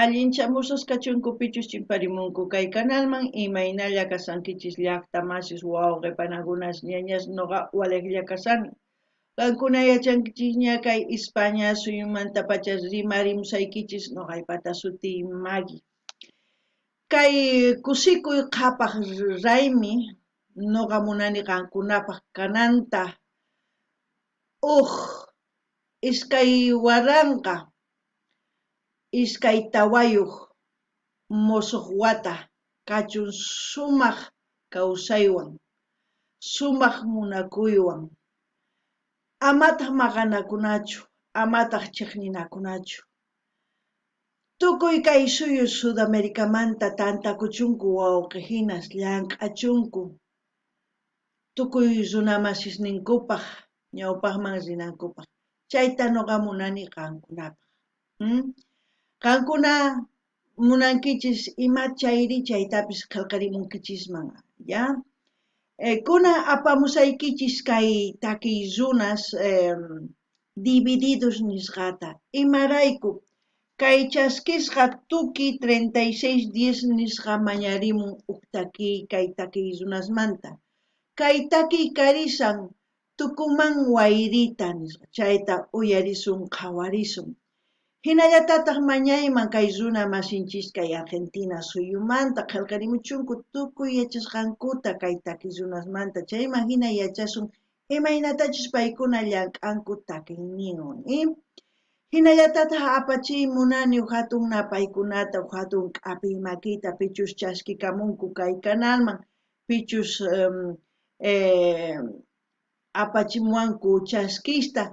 Allincha musasqachunku pichus chimparimunku kay kanalman imaynalla kasankichis llaqta masis wawqe panakunas ñañas noqa walejlla kasani. Qankuna yachankichisña kay Ispaña suyumantapacha rimarimusaykichis noqaypata sutiy Magui. Kay kusikuy qhapaq raymi noqa munani qankunapaq kananta uj 2024 mosoq wata kachun sumaq kawsaywan, sumaq munakuywan. Amataq maqanakunachu, amataq chiqninakunachu. Tukuy kay suyu Sudamerikamanta tantakuchunku wawqijinas llank'achunku tukuy runamasisninkupaq ñawpaqman rinankupaq. Chayta noqa munani qankunapaq. Qankuna munankichis ima chayri chaytapis qhelqarimunkichisman, ya? Kunan apamusaykichis kay takiy runas Divididos nisqata. Imarayku? Kay chaskisqa tuki 36 10 nisqa mañarimun uj takiy kay takiy runasmanta. Kay takiy karisan Tucumán Wayrita nisqa, chayta uyarisun qhawarisun. Jinallatataj mañayman kay runa masinchis kay Argentina suyumanta qhelqarimuchunku tukuy yachasqankuta kay takiy runasmanta, chayman jina yachasun imaynatachus paykuna llank'anku takiyninwan. Jinallatataj apachiy munani uj jatun napaykunata, uj jatun k'apiy makita pichus chaskikamunku kay kanalman, pichus apachimuwanku chaskista,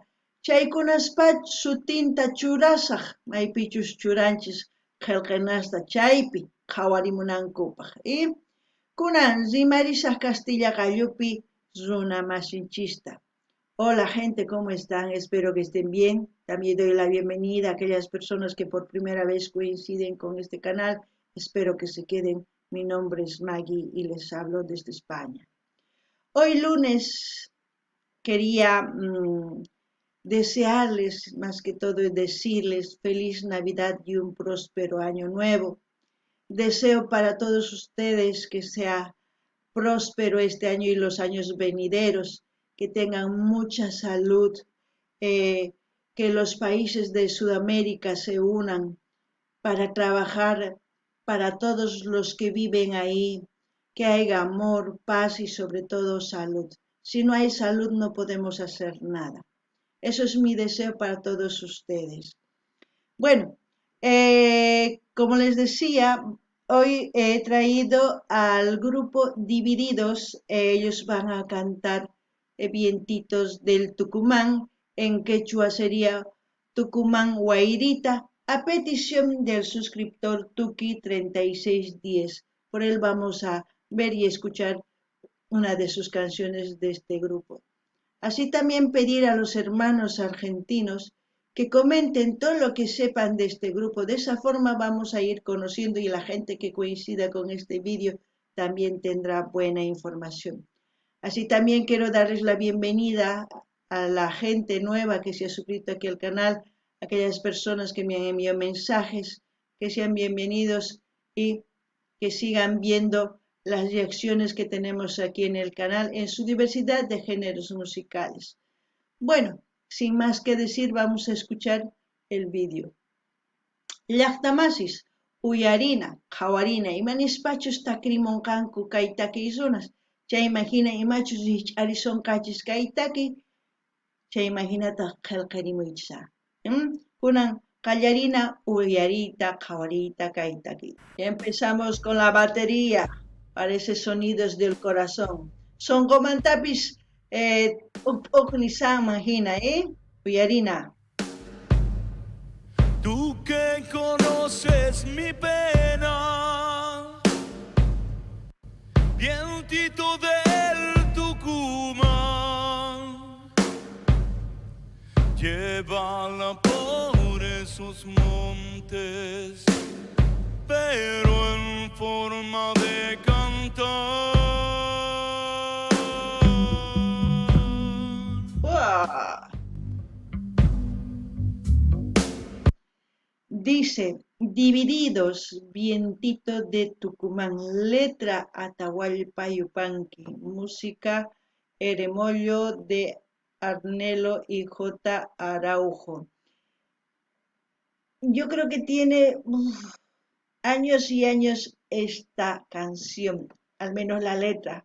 chaykunaspá sutinta churasaj maypichus churanchis qhelqenasta chaypi qhawarimunankupaj. Kunan rimarisaj kastilla qallupi runa masinchista. Hola gente, ¿cómo están? Espero que estén bien. También doy la bienvenida a aquellas personas que por primera vez coinciden con este canal. Espero que se queden. Mi nombre es Maggie y les hablo desde España. Hoy lunes quería desearles, más que todo decirles feliz Navidad y un próspero año nuevo. Deseo para todos ustedes que sea próspero este año y los años venideros, que tengan mucha salud, que los países de Sudamérica se unan para trabajar para todos los que viven ahí, que haya amor, paz y sobre todo salud. Si no hay salud no podemos hacer nada. Eso es mi deseo para todos ustedes. Como les decía, hoy he traído al grupo Divididos. Ellos van a cantar Vientitos del Tucumán, en quechua sería Tucumán Wayrita, a petición del suscriptor Tuki 3610. Por él vamos a ver y escuchar una de sus canciones de este grupo. Así también pedir a los hermanos argentinos que comenten todo lo que sepan de este grupo. De esa forma vamos a ir conociendo y la gente que coincida con este vídeo también tendrá buena información. Así también quiero darles la bienvenida a la gente nueva que se ha suscrito aquí al canal, aquellas personas que me han enviado mensajes, que sean bienvenidos y que sigan viendo las reacciones que tenemos aquí en el canal en su diversidad de géneros musicales. Sin más que decir, vamos a escuchar el vídeo. Llaqtamasis, uyarina, qhawarina, imanispachus takrimunqanku kay takiy runas, chayman hina imachus rikch'arisonqachis kay takiy, chayman hinataq qhelqerimuychis. Kunan qallarina uyariyta, qhawariyta kay takiy. Ya empezamos con la batería, parece sonidos del corazón. Sonqomantapis, p'uq nisanman hina, Uyarina. Tú que conoces mi pena, vientito del Tucumán, llévala por esos montes, pero en forma de cantar. ¡Uah! Dice, Divididos, Vientito de Tucumán, letra Atahualpa Yupanqui, música Eremollo de Arnelo y J. Araujo. Yo creo que tiene años y años esta canción, al menos la letra.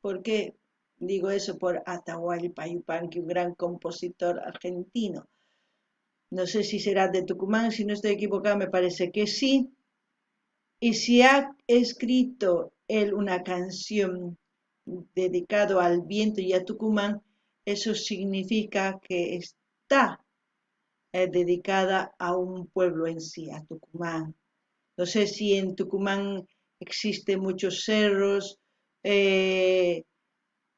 ¿Por qué digo eso? Por Atahualpa Yupanqui, un gran compositor argentino. No sé si será de Tucumán, si no estoy equivocada, me parece que sí. Y si ha escrito él una canción dedicado al viento y a Tucumán, eso significa que está dedicada a un pueblo en sí, a Tucumán. No sé si en Tucumán existen muchos cerros y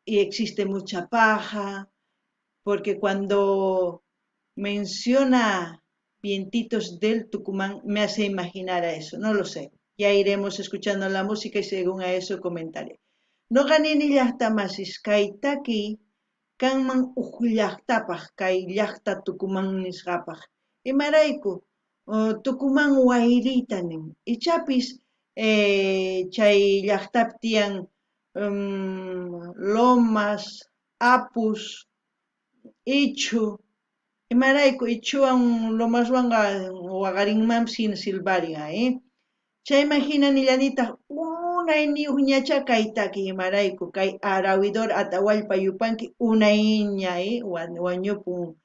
existe mucha paja, porque cuando menciona Vientitos del Tucumán me hace imaginar a eso, no lo sé. Ya iremos escuchando la música y según a eso comentaré. Noqa nini llaqtamasis kay takiy kanman uj llaqtapaj kay llaqta Tucumán nisqapaj. Imarayku Tucumán wayrita nin. Ichapis chay llaqtapi tiyan lomas, apus, ichhu. Imarayku ichhuwan lomaswanqa waqarinmanpis hina silbarin, Chayman hina nillanitaq unayniyuq ñacha kay takiy imarayku kay arawidor Atahualpa Yupanqui unayña wañupun.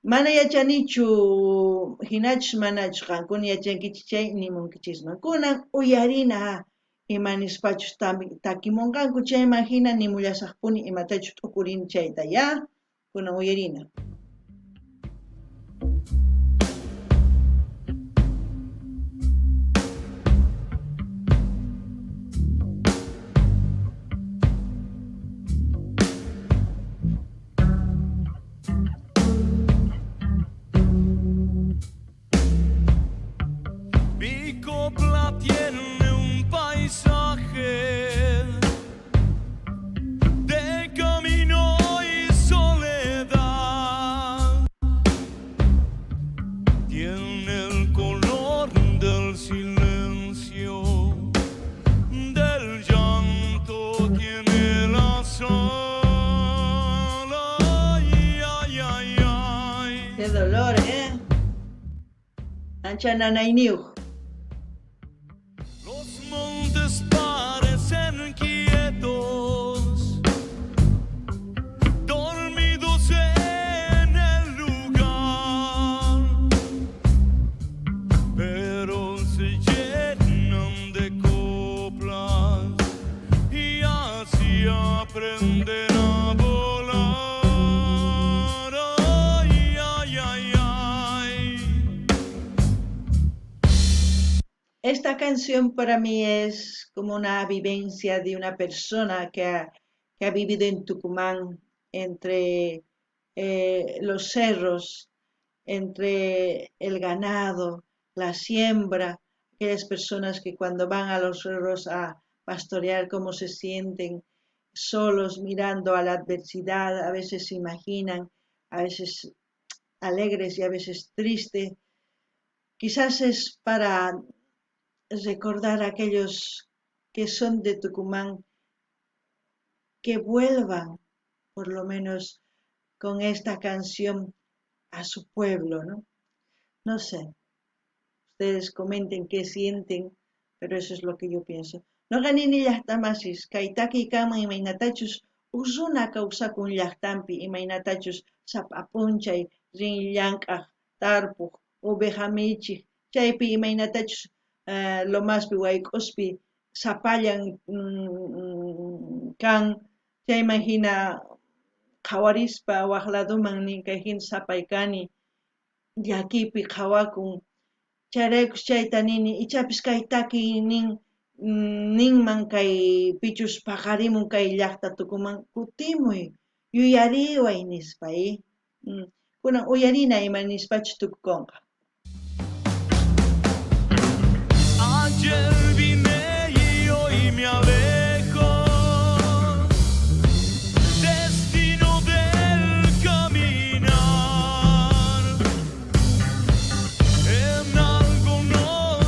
Mana yachanichu hinachus manachus qankuna yachankichis chay nimunkichisman. Kunan uyarina ima nispachus takimunqanku chayman hina nimullasaqpuni imatachus t'ukurini chayta ya. Kunan uyarina. Mi copla tiene un paisaje de camino y soledad. Tiene el color del silencio, del llanto, tiene la sal. Ay, ay, ay, ay. Qué dolor, ¿eh? Ancha nanayniyuq. Los montes parecen quietos, dormidos en el lugar, pero se llenan de coplas y así aprenden a volar. Ay, ay, ay, ay. Esta canción para mí es como una vivencia de una persona que ha vivido en Tucumán, entre los cerros, entre el ganado, la siembra, aquellas personas que cuando van a los cerros a pastorear, cómo se sienten solos mirando a la adversidad, a veces se imaginan, a veces alegres y a veces tristes. Quizás es para recordar a aquellos que son de Tucumán, que vuelvan por lo menos con esta canción a su pueblo, ¿no? No sé, ustedes comenten qué sienten, pero eso es lo que yo pienso. Noqa nini llaqtamasis, kay takiy kanman imaynatachus uj runa kawsakun llaqtanpi, imaynatachus sapa p'unchay rin llank'aj, tarpuj, oveja michij, chaypi imaynatachus lomaspi wayk'uspi sapallan kan, chayman hina qhawarispa waj laduman nin kay hina sapay kani, llakipi qhawakun. Chayraykus chayta nini, ichapis kay takiy nin ninman kay pichus paqarimun kay llaqta Tucumán, kutimuy, yuyariway nispa, Kunan uyarina ima nispachus tukukunqa. Ayer vine y hoy me alejo, destino del caminar. En algo no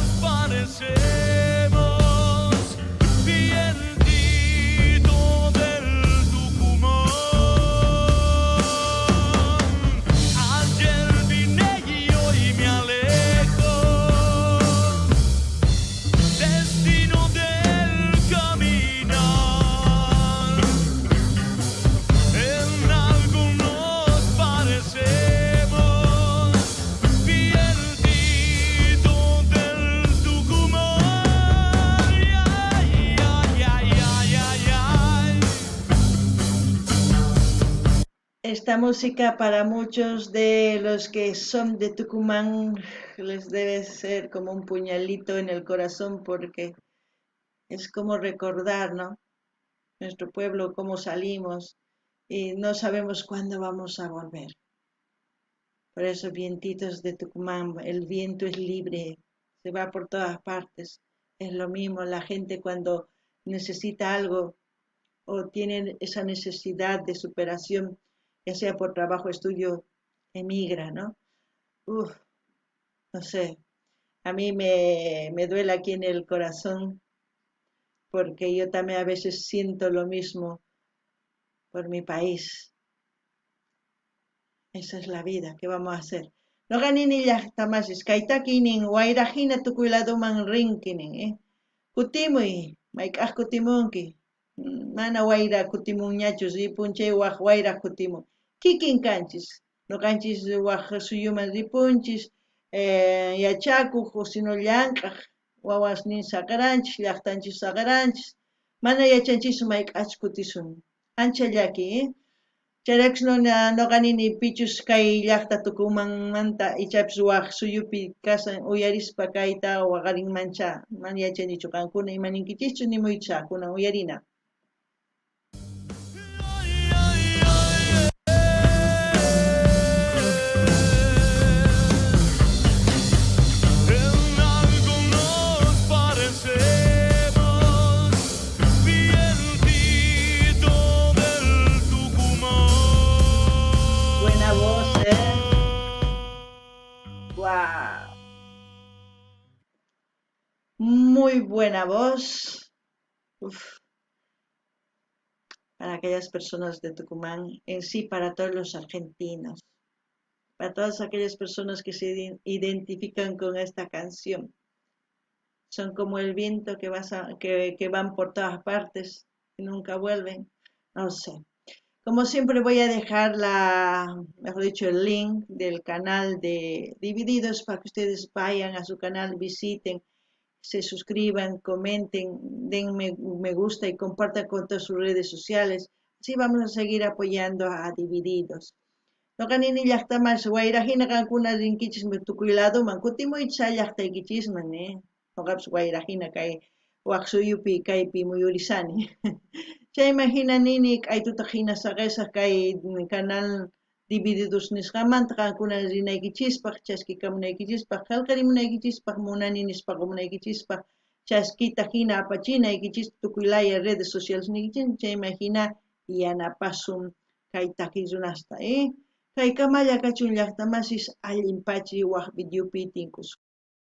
Esta música para muchos de los que son de Tucumán les debe ser como un puñalito en el corazón, porque es como recordar, ¿no? Nuestro pueblo, cómo salimos y no sabemos cuándo vamos a volver. Por eso, vientitos de Tucumán, el viento es libre, se va por todas partes. Es lo mismo la gente cuando necesita algo o tiene esa necesidad de superación, ya sea por trabajo, estudio, emigra, ¿no? Uf, no sé, a mí me duele aquí en el corazón, porque yo también a veces siento lo mismo por mi país. Esa es la vida, ¿qué vamos a hacer? Noqa nini llaqtamasis, kay takiynin wayrajina tukuy ladoman rinkinin, eh? Kutimuy, mayk'aj kutimunki? Mana wayra kutimunñachu, ripun chay waj wayra kutimun. Kikin kanchis, noqanchis waj suyuman ripunchis, yachakuq, sino llank'aq, wawasnin saqaranchis, llaqtanchis saqaranchis, mana yachanchischu mayk'ach kutisun. Ancha llaki, eh? Chayraykus noqa nini pichus kay llaqta Tucumanmanta ichapis waj suyupi kasan uyarispa kayta waqarinmancha, mana yachanichu qankuna ima ninkichischu nimuycha, kunan uyarina. En algo nos parecemos, vientito del Tucumán. Buena voz, ¿eh? Guau. Muy buena voz. Uf. Para aquellas personas de Tucumán, en sí para todos los argentinos, para todas aquellas personas que se identifican con esta canción. Son como el viento que van por todas partes y nunca vuelven. No sé. Como siempre voy a dejar el link del canal de Divididos para que ustedes vayan a su canal, visiten, se suscriban, comenten, den me gusta y compartan con todas sus redes sociales. Así vamos a seguir apoyando a Divididos. Noqa nini llaqtamas wayrajina qankuna rinkichis tukuy ladoman, kutimuychis llaqtaykichisman, eh? Noqapis wayrajina kay waj suyupi kaypi muyurisani. Chayman hina nini k'aytutaq hina saqesaq kay canal Divididos nisqamanta qankuna rinaykichispaq, chaskikamunaykichispaq, qillqarimunaykichispaq, munani nispa qumunaykichispaq, chaskita hina apachinaykichis tukuy laya redes sociales niykichis, chayman hina yanapasun kay takiy runasta, eh? Kay kamalla kachun llaqtamasis allin pachi waj videopi tinkusun.